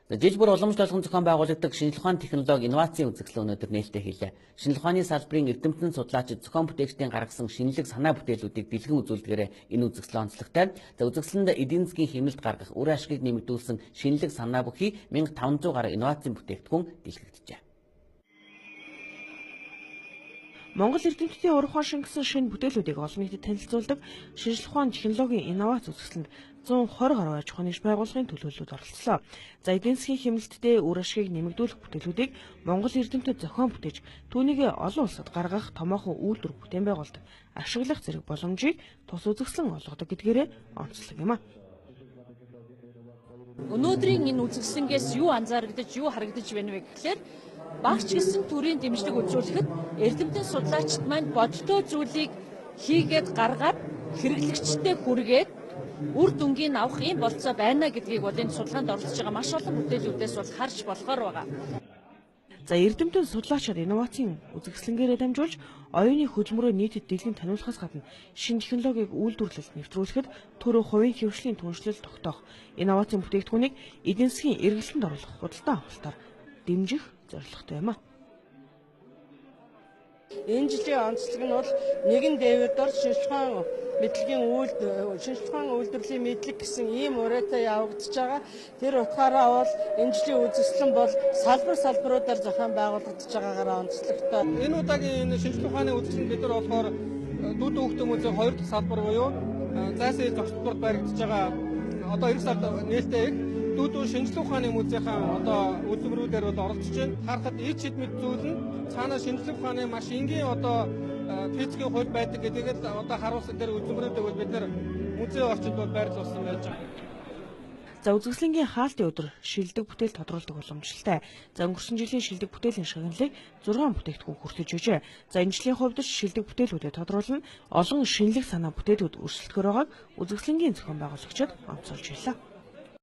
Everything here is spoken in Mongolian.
Жил бүр уламжлалт болгон зохион байгуулагддаг шинжлэх ухааны технологи инновацийн үзэсгэлэн өнөөдөр нээлттэй хийлээ. Шинжлэх ухааны салбарын эрдэмтэн судлаачид зохион бүтээгчдийн гаргасан шинэлэг санаа бүтээлүүдийг дэлгэн үзүүлдгээрээ энэ үзэсгэлэн онцлогтой. За, үзэсгэлэнд эдийн засгийн хэмнэлт гаргах, үр ашгийг нэмэгдүүлсэн шинэлэг санаа бүхий 1500 гаруй инновацийн бүтээгдэхүүн дэлгэгдэжээ. Монгол эрдэмтдийн ур ухаан шингэсэн шинэ бүтээлүүдийг олон нийтэд танилцуулдаг шинжлэх ухааны технологийн инновац үзэсгэлэнд 120 гаруй аж ахуйн нэгж байгууллагын төлөөллүүд оролцлоо. За, эдийн засгийн хэмнэлттэй үр ашгийг нэмэгдүүлэх бүтээлүүдийг Монгол эрдэмтэд зохион бүтээж, түүнийг олон улсад гаргах томоохон үйлдвэр бүтээн байгуулалт ашиглах зэрэг боломжийг тус үзэсгэлэн олгодог гэдгээрээ онцлог юм а. Өнөөдрийн энэ үзэсгэлэнгээс юу анзаарагдаж, юу харагдаж байна вэ гэхлээр багч гэсэн төрийн дэмжлэг үзүүлэхэд эрдэмтэн судлаачид маань бодиттой зүйлийг хийгээд гаргаад хэрэглэгчдэд хүргээд үр дүнгийг авах ийм болцоо байна гэдгийг бол энэ судалгаанд оролцож байгаа маш олон бүтээлүүдээс бол харж болохоор байгаа. За, эрдэмтэн судлаачид инновацийн үзэсгэлэнгээрээ дамжуулж оюуны хөдөлмөрөө нийтэд дэлгэн таниулахаас гадна шинэ технологиг үйлдвэрлэлд нэвтрүүлэхэд түр хувийн хэвшлийн түншлэл тогтоох, инновацийн бүтээгдэхүүнийг эдийн засгийн эргэлтэнд оруулах худалдан авалтаар дэмжих зорилготой юм а. Энэ жилийн онцлог нь бол нэгэн дээвэр шинжлэх ухаан мэдлэгийн шинжлэх ухаан үйлдвэрлэлийн мэдлэг гэсэн ийм ураатай явагдаж байгаа. Тэр утгаараа бол энэ жилийн үзэсгэлэн бол салбар салбаруудаар зохион байгуулагдаж байгаагаараа онцлогтой. Энэ удаагийн энэ шинжлэх ухааны үзэсгэлэн бид нар болохоор дүү хүүхдийн музейн 2 дахь салбар буюу зайсан зочдлоор баригдаж байгаа одоо 9 сард нээлттэй их дүү шинжлэх ухааны музейхаа одоо үзмэрүүдээр бол оролцож байна. Харахад ич хэд мэд зүйл нь цаанаа шинжлэх ухааны маш энгийн одоо физикийн хууль байдаг гэдгийг л одоо харуулсан тэр үзмэрүүдийг бол бид нар музей орчинд бол байрлуулсан байж байгаа. За, үзэсгэлэнгийн хаалтын өдөр шилдэг бүтээл тодруулдаг боломжтой. За, өнгөрсөн жилийн шилдэг бүтээлийн шагналыг 6 бүтээгдэхүүн хүртэж байжээ. За, энэ жилийн хувьд ч шилдэг бүтээлүүдэд тодруулна. Олон шинэлэг санаа бүтээлүүд өрсөлдөхөр байгааг үзэсгэлэнгийн зохион байгуулагчид онцолж байлаа.